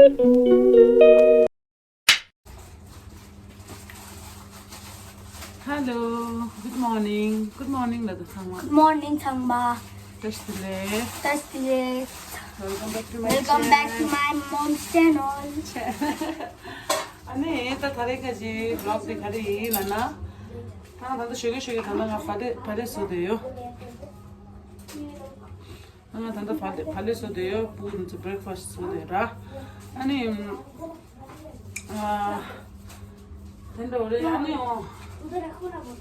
Hello, good morning. Good morning, Lada Sangma. Good morning, Thangba. Tastile. Tastile. Welcome back to my my mom's channel. Ane ta thare kaji vlog dikhari nana. Ta da shoge thana ga phale so deyo. Ana tanda phale so deyo. Pun to breakfast so dera. Ane tanda ore ane o. उधर रखो ना वो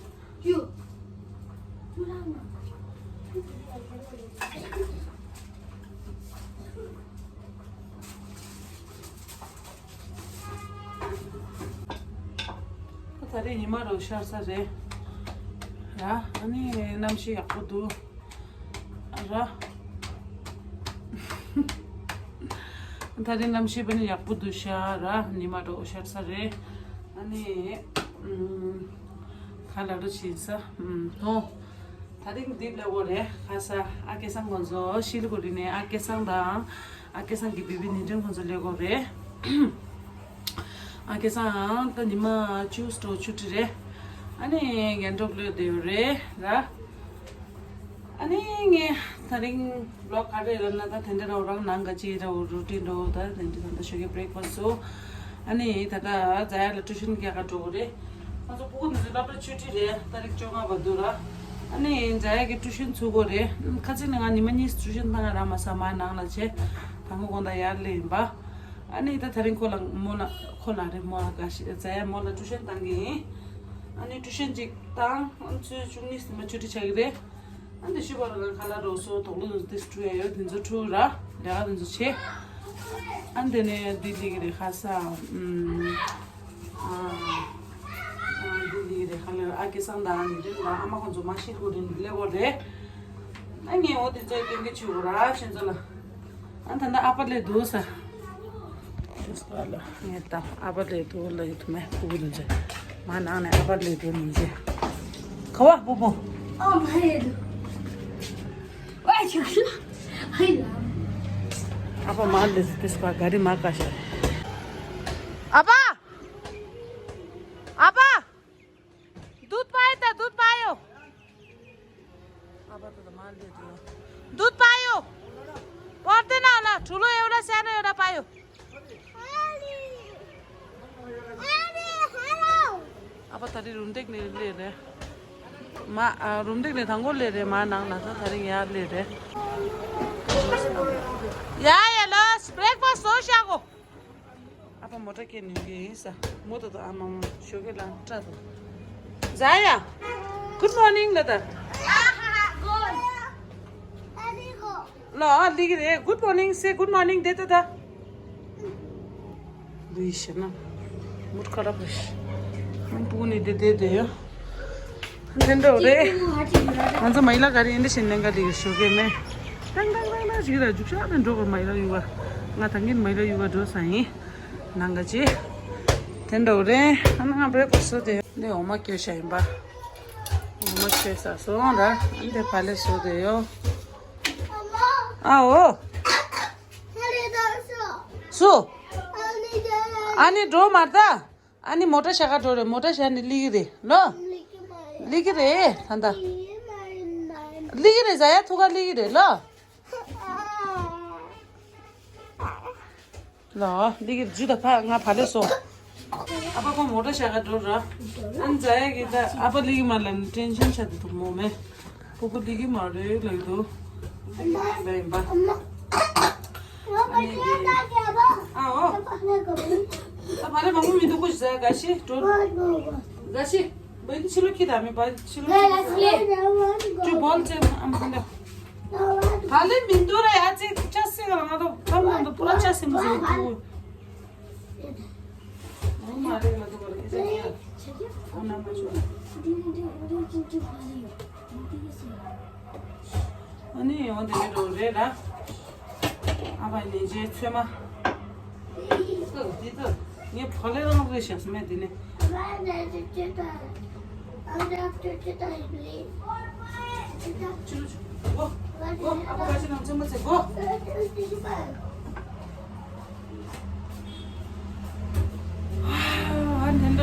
क्यों tari himaro sharsa re ra ani namshi yaqudu ra tari namshi bani yaqudu sha ra nimaro sharsa re ani khala ro chisa no tari dip la gore khasa akesang gonzo shilgori ne akesang gi bibi ninjang gonzo le gore akesang ta nima choose to chutire ani gandok le deure ra ani nge taring block kare ranna ta thende orang nanga chi ra routine ro ta thende ta shoge breakfast so ani tata jaya la tuition kya ka dore aso pugun de la chuti re tarik chonga badura ani jaya ki tuition chugore khaji nga ni mani tuition tanga rama sama nang la che tango gonda yar le ba ani ta tharing ko lang mona khona re mona ka jaya mona tuition tangi ani tuition jik tang anchu chungni sima chuti chagre ani shibara la khala ro so tolu this tu yo dinzo tu ra da dinzo che andene diligre khasa diligre khala akesang da ni de la ama konjo mashi godin le gode ani o de jai tenge chura chenjala antanda apatle dosa Sala, neta, apatle do la itme pulje. Mana ne apatle do nije. Kawa bobo. Oh my head. Why Chukeela? I love. Apa mal त्यसको गाडी माका छ apa apa दूध पायो त दूध पायो अब त माल दे दियो दूध पायो पर्दैन होला ठुलो एउटा सानो एउटा पायो अब तरी रुम देख्ने ले रे मा रुम देख्ने थंगो ले रे मा नाङ न त तरी यहाँ ले रे Ya, los breakfast so shago. Apa motor ke ni isa. Motor to ama Chukeela trato. Zaya. Good morning Lata. Good. Adigo. No, ligre. Good morning. Say good morning deta da. Luishna. Mut khara push. Man puni de yo. Tendo re. Anza maila gari inde sinnenga di shoge me. Dang jira juksha dan dogo maila yuwa ngatangin maila yuwa do sai nangaji tendo re ana breakfast de oma kyo shaimba oma kesa so da inde pale so de yo ao so ani do marda ani mota shaka dore mota shani ligire no ligire thanda ligire jaya thuga ligire lo ला देखिए जुदा पा nga phale so apa ko motor shaga dora an jayegi da apa ligi malan tension chha to mo me ko ligi mare lai do lai ba आओ अब हमारे mummy भी तो कुछ जाए गाशी तो गाशी बैठ चिलो की दामी बैठ चिलो जो बोल से हम बोले हाले बिंदुरा आज चस्से करना तो हम तो पूरा चस्से मुझे तो हम मारे ना तो कर के हम ना मचो अनि हो दे रो रे ला अब नि जे छमा तो दितो ये फले रंग रे छस में दिने चलो go go अब कैसे नाम चम्मच से go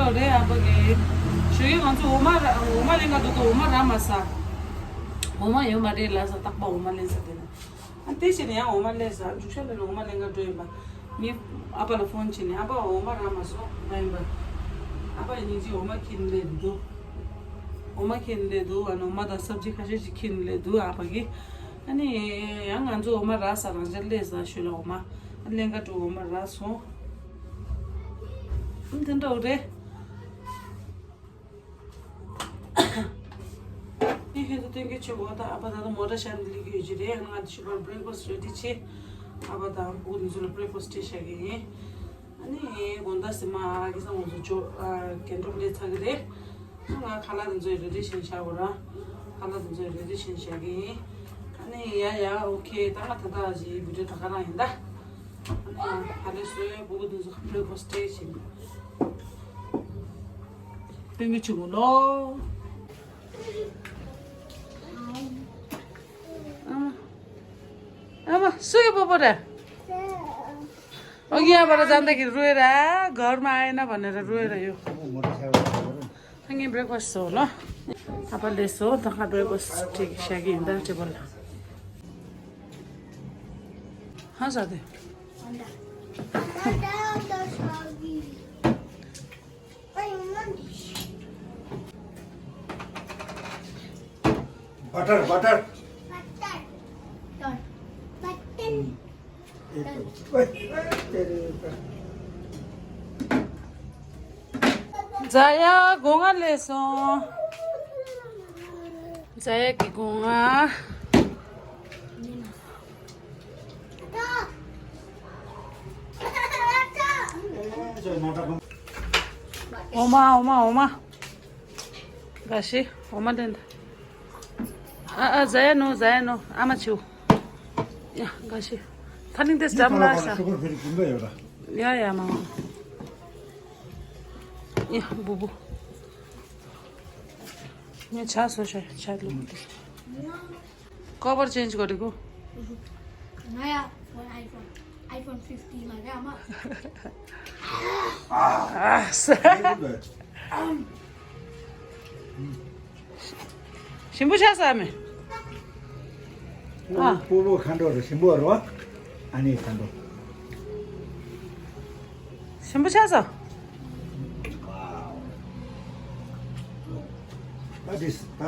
ore abagi shugi ganzu oma lenga do oma ramasa oma yo mare la sa takba oma lensa dena ante sine ya oma lensa jushale oma lenga do imba mi apa la phone chine apa oma ramaso baimba apa ni ji oma kinle do ano oma da sabji khaje ji kinle do abagi ani yang ganzu oma rasa ranjale sa shula oma lenga do oma raso intendo ore 이게 되게 좋아다 아빠도 뭐라 샹들이 이제 하나 주고 브레이크퍼스트 레디치 아빠다 오늘 좀 브레이크퍼스트 시작이 아니 원다스마 기사 먼저 저 켄트로블레 타그데 하나 칼라든 저 레디션 샤워라 칼라든 저 레디션 시작이 아니 야야 오케이 따라타다지 비디오 타가나 인다 아니 할래스 보고도 저 브레이크퍼스트 시 되게 좋아 आमा सुके पपरा अघि यहाँबाट जाँदाखेरि रोएर घरमा आएन भनेर रोएर यो सँगै ब्रेकफास्ट हो ल आपाले यसो तखा ब्रेकफास्ट ठिक स्यागी हिँड्दा टेबल हाँ साथी बटर बटर जाया गोंगा लेसो जाया की गोंगा ओमा गाशी ओमा देंदा जाया नो आमा छु या गाशी थानिङ त्यस राम्रो लाग्छ या मामा या बुबु यहाँ छास हो छात लु कभर चेन्ज गरेको नयाँ आइफोन 15 मा के आमा सिम्बु छास आमे पोलो खान्डोहरु सिम्बुहरु हो अनि खान्डो सिम्बु छास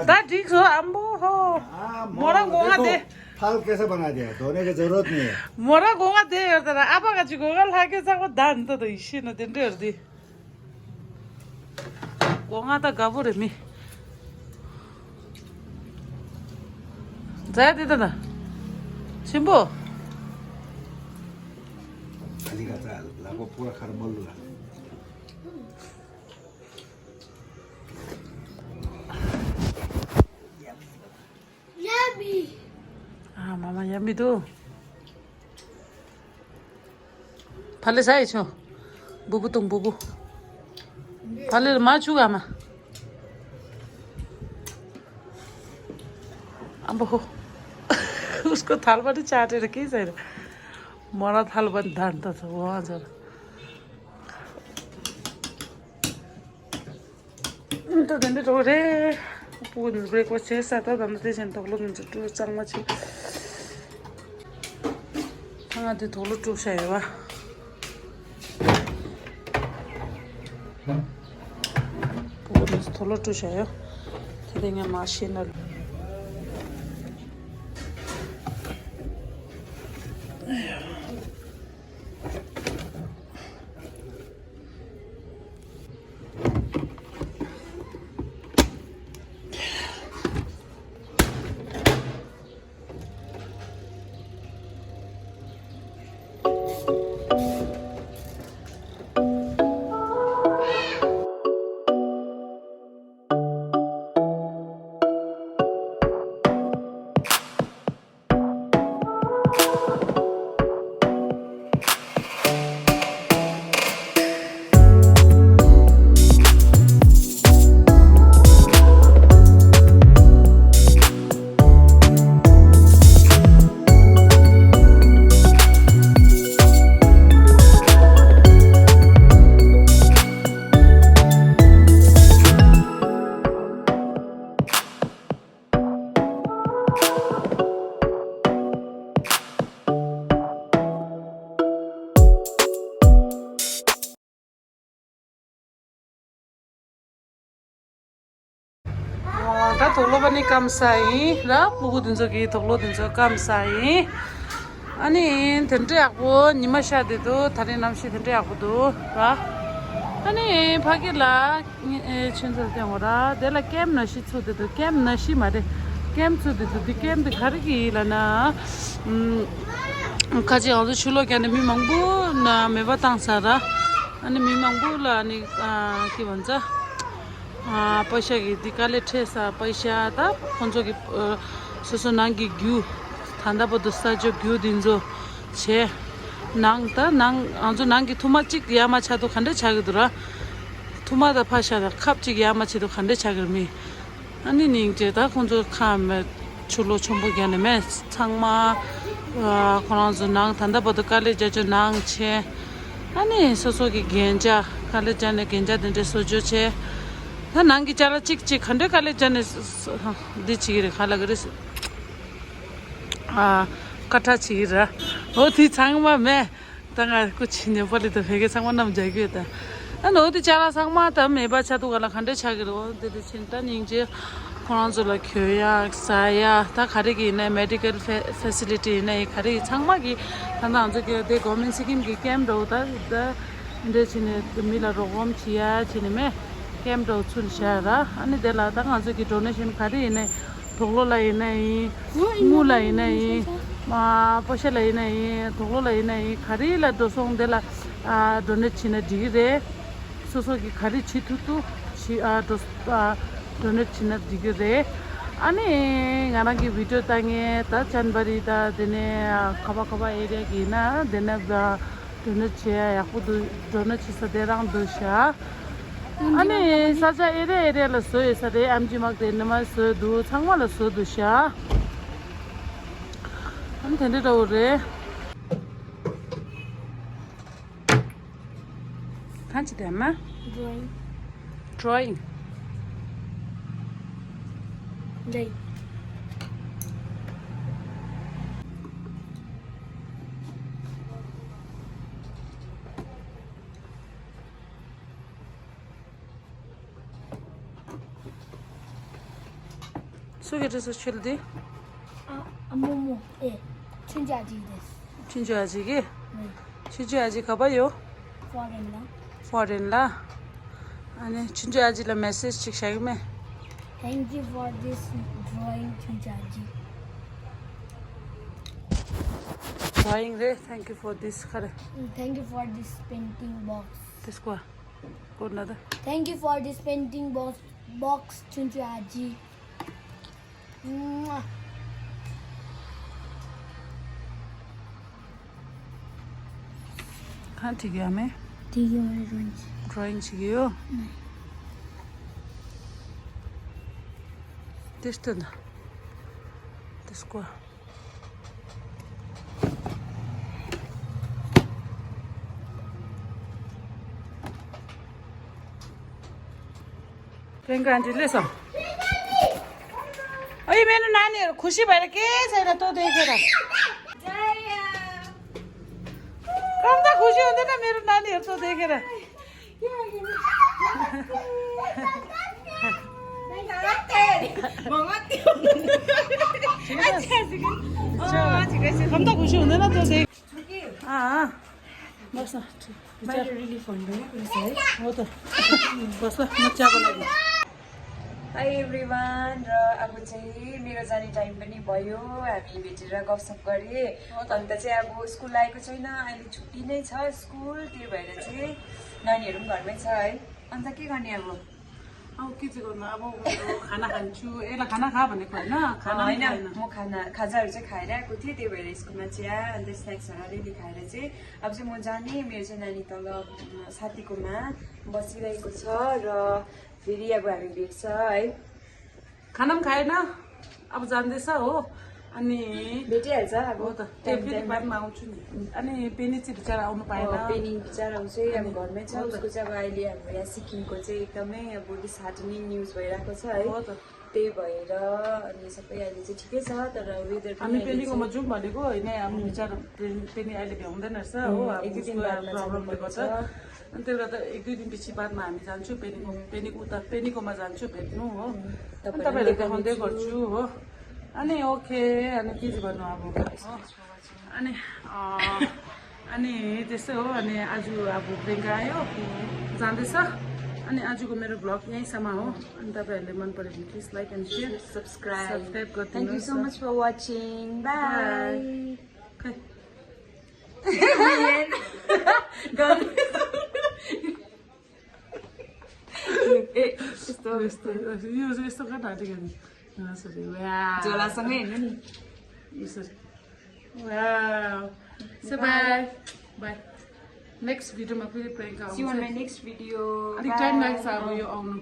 That ठीक हो अम्बो हो मोरा गोंगा दे फाल कैसे बना दिया धोने की जरूरत नहीं है मोरा गोंगा दे हेर्दा आपा गाची गोंगा लागे जाको दान त हिस्से न देन हेर्दी गोंगा त गाबुरे मी जाय दे त सिम्बु खाली गाता लागो पूरा खार मल्लुला Yummy. Mama yummy tu. Phale sai cho. Bubu tung bubu. Phale ma chu ama. Ambo ho. उसको थालबाट चाटेर के छैन मरा थाल पनि धान त छ वहाँ छ त दन्डे टोरे पुन ब्रेकफास्ट చేస్తా दन्डे चाहिँ तग्लो हुन्छ टु चाङमा छि थाङा दे थोलो टुसायवा पुन थोलो टुसायो त्यसैले मासिनल अनि कामसाई र पुगु दिन्छ कि थोक्लो दिन्छ कामसाई अनि थेन्ट्रे आको निमशा दिदो थारे नामसी थेन्ट्रे आको दो र अनि फाकिला छिन्छ त्यहाँबाट देला क्याम नसी छु दिदो क्याम नसी मारे क्याम छु दिदो दि क्याम दि खरे कि लना काजी आउँछ छुलो क्याने मिमङबु न मेबा ताङसा र अनि मिमङबु ल अनि के भन्छ पैसा दिकाले ठेसा पैसा त खन्जो कि सोसो नाङ्गी घिउ थान्दा बदुस्ता जो घिउ दिन्जो छे नाङ त नाङ आउँछ नाङ्गी थुमा चिक यामा छादो खण्डे छागदु र थुमा त फासा त खाप चिक यामा छिदो खण्डे छागरमी अनि निङचे त खन्जो खाम छुलो छम्बो ज्ञाने मे छाङमा खनाजो नाङ थान्दा बदु काले जजो नाङ छे अनि सोसो कि गेन्जा काले जाने गेन्जा दिन्जे सोजो छे 다 난기 자라 찍찍 한데 갈래 전에 디치기를 갈라 그랬어 아 까타치기라 어디 장마매 당아 꾸치냐 벌리도 베게 상만 남자기다 난 어디 자라 상마다 매바차도 갈라 한데 차기로 데데 진짜 닝제 코란줄라 교야 사야 다 가리기 있네 메디컬 패실리티 있네 가리 장마기 단다 안저게 데 거민 시김기 캠도다 다 인데 진에 밀라 로곰 치야 진에메 캠도 출샤라 아니 데라다 가지고 도네션 카리 네 도로라이 네 무라이 네 마 포셜라이 네 도로라이 네 카리라 도송 데라 도네치나 디게 소소기 카리 치투투 치아 도네치나 디게 아니 가나기 비디오 땅에 다 잔바리다 데네 카바카바 에리아 기나 데네 도네치야 야쿠도 도네치사 데랑 도샤 아니 사자 에레에레라 소에 사데 암지막 되는마 소도 창마라 소도샤 안 된다 오래 간지 되마 드로잉 네 소개해서 쉴디 아모모 예 친자지 데스 친주아지기 네 친주아지 가봐요 포렌라 포렌라 아니 친주아지라 메시지 찍샤기메 Thank you for this drawing, Chujaji. drawing re thank you for this kare Thank you for this painting box. this ko nada Thank you for this painting box, Chujaji. khan thi gaya me ठीक है मेरे drawing chigiyo त्यस्तो न त्यसको प्रियङ्का आन्टीले छ ओइ मेरो नानीहरू खुसी भएर के छैन तँ देखेर कम त खुसी हुँदैन मेरो नानीहरू तँ देखेर कम त खुसी हुँदैन तँ देख बस न हो त बस ल म चिया बनाइदिन्छु हाई एभ्रिवान र अब चाहिँ मेरो जाने टाइम पनि भयो हामी भेटेर गफसप गरेँ अन्त चाहिँ अब स्कुल आएको छैन अहिले छुट्टी नै छ स्कुल त्यो भएर चाहिँ नानीहरू पनि घरमै छ है अन्त के गर्ने अब के चाहिँ गर्नु अब खाना खान्छु यसलाई खाना खा भनेको होइन खाना होइन म खाजाहरू चाहिँ खाएर आएको थिएँ त्यही भएर स्कुलमा चिया अन्त स्न्याक्सहरू अलिअलि खाएर चाहिँ अब चाहिँ म जाने मेरो चाहिँ नानी तल साथीकोमा बसिरहेको छ र फेरि अब हामी भेट्छ है खाना पनि खाएन अब जान्दैछ हो अनि भेटिहाल्छ अब हो त फेरि बादमा आउँछु नि अनि पेनी चाहिँ बिचरा आउनु पाएन पेनिङ बिचरा चाहिँ अब घरमै छ उसको चाहिँ अब अहिले हाम्रो यहाँ सिक्किमको चाहिँ एकदमै अब डिसहार्टनिङ न्युज भइरहेको छ है हो त त्यही भएर अनि सबै अहिले चाहिँ ठिकै छ तर वेदर हामी पेनीकोमा जाउँ भनेको होइन हामी विचार पेनी अहिले भ्याउँदैन रहेछ हो एक दुई दिन बादमा प्रब्लमले जानुपर्छ। गर्दा अनि त्यसले गर्दा एक दुई दिन पछि बादमा हामी जान्छौँ पेनीको उता पेनीकोमा जान्छु भेट्नु हो अनि तपाईँहरू देखाउँदै गर्छु हो अनि ओके अनि के चाहिँ भन्नु अब हो अनि अनि त्यस्तै हो अनि आज अब प्रियङ्का आयो जाँदैछ अनि आजको मेरो भ्लग यहीँसम्म हो अनि तपाईँहरूले मन पऱ्यो भने please like and share subscribe गरिदिनुहोस् thank you so much for watching bye खै यस्तो यस्तो कहाँ ढाँटेको नि यसरी झोलासँगै हेर्नु नि यसरी बाई बाई नेक्स्ट भिडियोमा फेरि Priyanka See you on my आउँछ next video. अलिक टाइम लाग्छ अब यो आउनु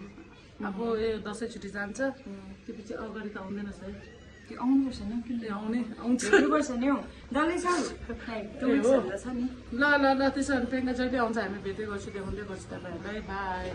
अब यो दसैँ छुट्टी जान्छ त्यसपछि अगाडि त आउँदैन है त्यो आउनुपर्छ नि त्यो आउने आउँछ भेट्नुपर्छ नि हौ डल्लै छ ल ल ल त्यसो भने प्रियङ्का जहिले आउँछ हामी भेट्दै गर्छु देखाउँदै गर्छु तपाईँहरूलाई बाई